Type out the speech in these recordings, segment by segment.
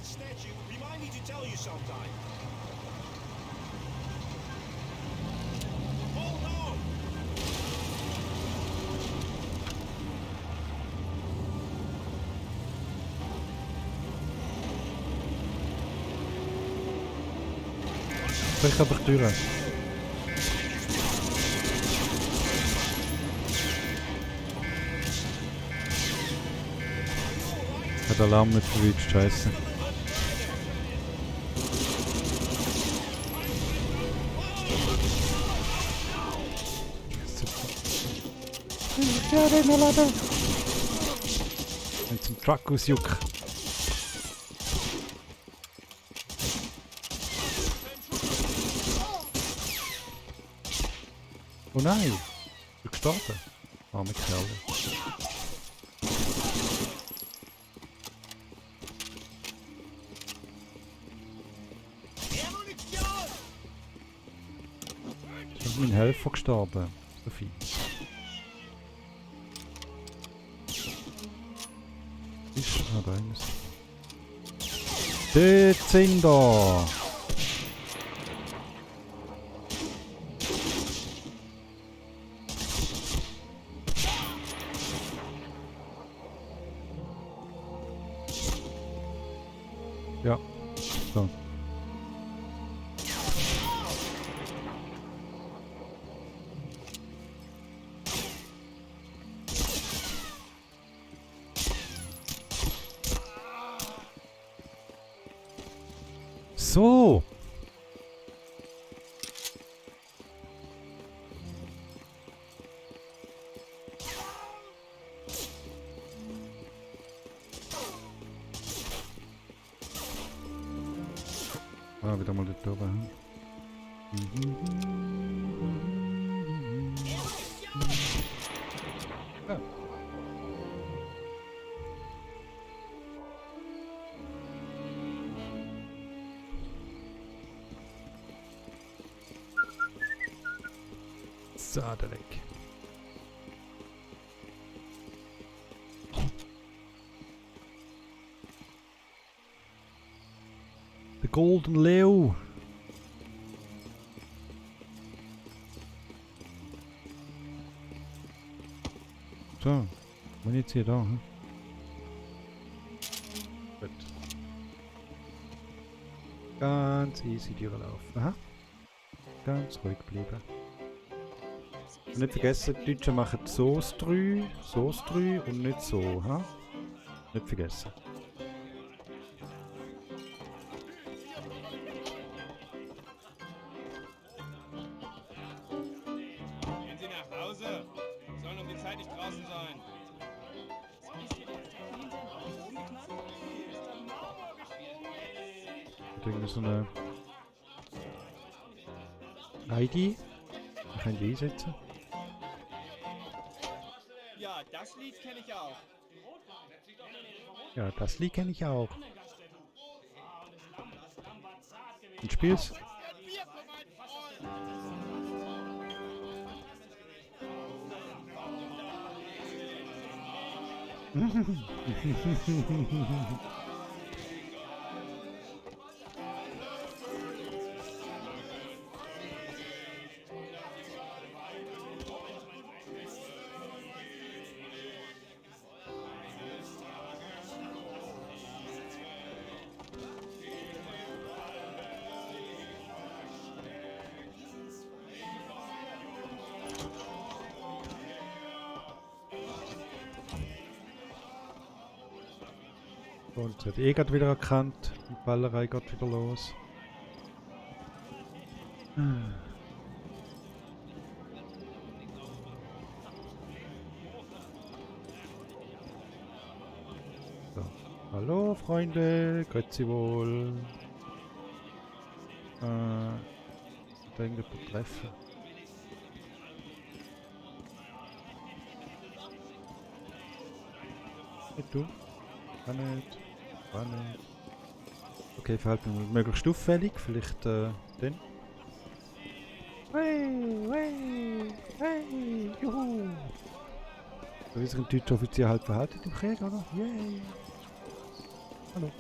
statue remind me to tell you sometime. Hold on! Brich einfach durch. Hat Alarm nicht verwünscht, scheiße. Ja, den laden! Wenn zum Truck ausjuckt. Oh nein! Ich bin gestorben. Arme Kerle. Ich bin mein Helfer gestorben. So viel. Ist aber eines. Dort sind wir! Ja, so. So. Ah, wieder mal dort oben. Ja. Sadelig. The Golden Leo. So, bin jetzt hier da. Hm? Gut. Ganz easy durchlaufen. Aha. Ganz ruhig bleiben. Und nicht vergessen, die Deutschen machen Sauce 3 und nicht so. Ha? Nicht vergessen. Gehen Sie nach Hause. Sie sollen um die Zeit nicht draußen sein. Irgendwie so eine ID. Ich kann die einsetzen. Ja, das Lied kenne ich auch. Ja, das Lied kenne ich auch. Und spiel's. Und es hat eh gerade wieder erkannt. Die Ballerei geht wieder los. So. Hallo Freunde, grüezi wohl. Da irgendjemand treffen. Nicht du? Kann nicht. Kann nicht. Okay, verhalten wir möglichst auffällig. Vielleicht dann. Hey, hey, hey, juhu. So wie sich ein deutscher Offizier halt verhalten im Krieg, oder? Yay. Hallo.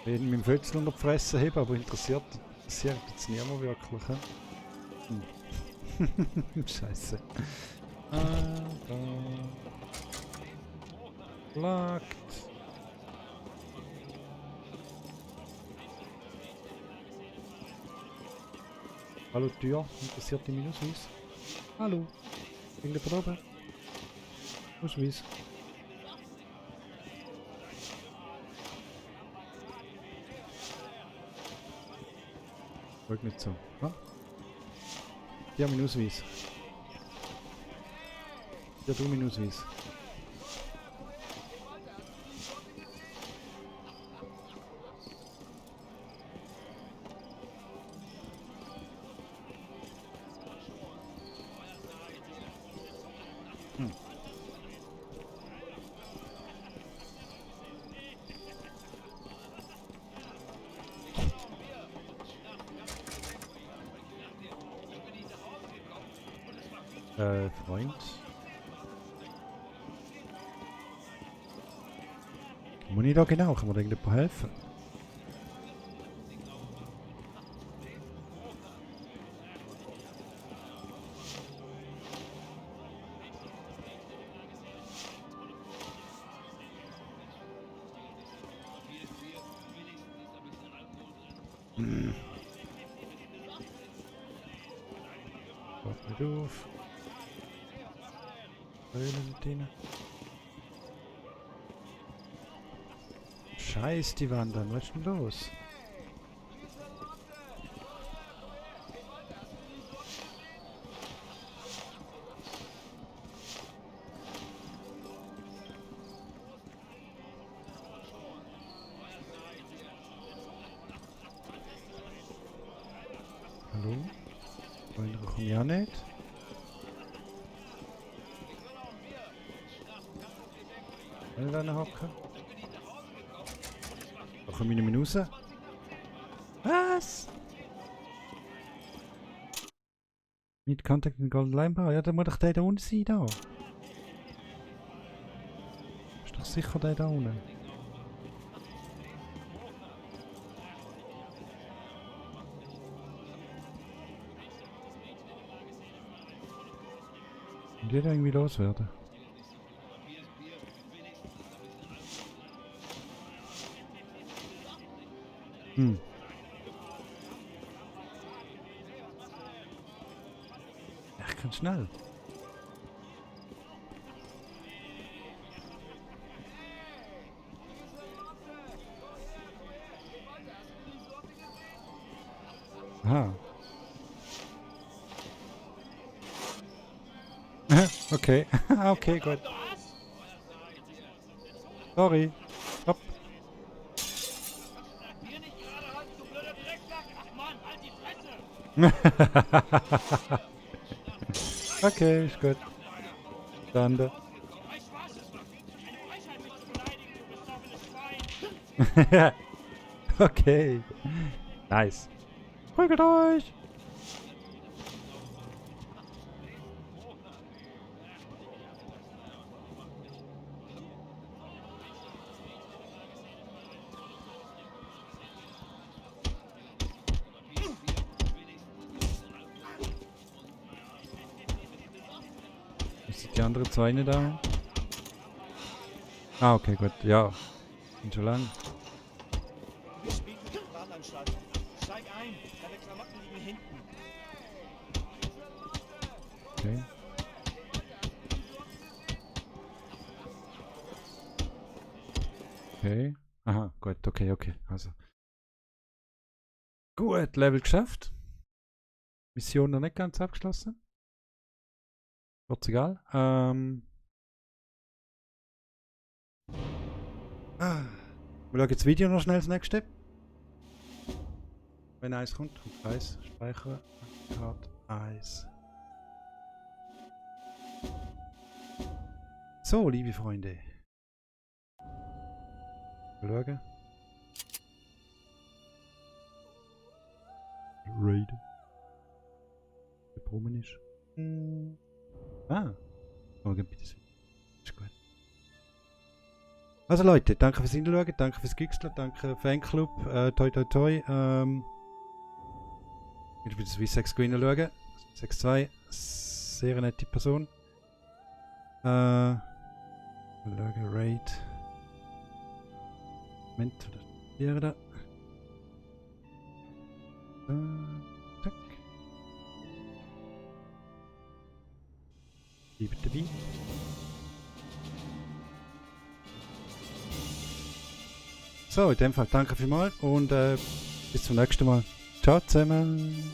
Ich will meinen Fötzel unter die Fresse haben, aber interessiert jetzt niemand wirklich. Scheiße. Da. Lagt. Hallo Tür, interessiert die Minuswies? Hallo. Irgendjemand oben? Minuswies. Folgt nicht so. Ja? Ja, Minuswies. Ja, du Minuswies. Freund. Muss ich da genau? Kann mir da irgendjemand helfen? Warte nicht auf. Nicht rein. Scheiß die Wandern, was ist denn los? Hallo? Wollen komme ich auch nicht? Will da hocken? Da komme ich nicht mehr raus. Was? Mit Kontakt in Golden Line Bar? Ja, dann muss doch der da unten sein, da. Ist doch sicher der da unten. Und die da irgendwie loswerden. Ja, ich kann schnell. Aha. Okay. Okay, gut. Sorry. Stopp. Hier nicht gerade halten, du blöder Drecksack! Ach Mann, halt die Fresse! Okay, ist gut. Dann. Kein Spaß, es war eine Frechheit, mich zu beleidigen, du besoffenes Schwein! Okay. Nice. Prügelt euch! Ist die andere zwei nicht da? Ah, okay, gut. Ja. Sind schon lang. Wir spielen mit der Bahnanstalt. Steig ein. Deine Klamotten liegen hinten. Okay. Okay. Aha, gut, okay, okay. Also. Gut, Level geschafft. Mission noch nicht ganz abgeschlossen. Kurz egal. Wir schauen jetzt das Video noch schnell das nächste. Wenn eins kommt, kommt eins. Speichern. Card 1. So, liebe Freunde. Mal schauen. Raid. Der Brummen ist. Ah. Oh, bitte. Ist gut. Also Leute, danke fürs Hinschauen, danke fürs Gixeln, danke Fanclub, toi toi toi. Ich will bei der Swissex gewinnen schauen. 6-2, sehr nette Person. Schauen, Raid. Moment, oder da. Zack. Bleibt dabei. So, in dem Fall danke vielmals und bis zum nächsten Mal. Ciao zusammen.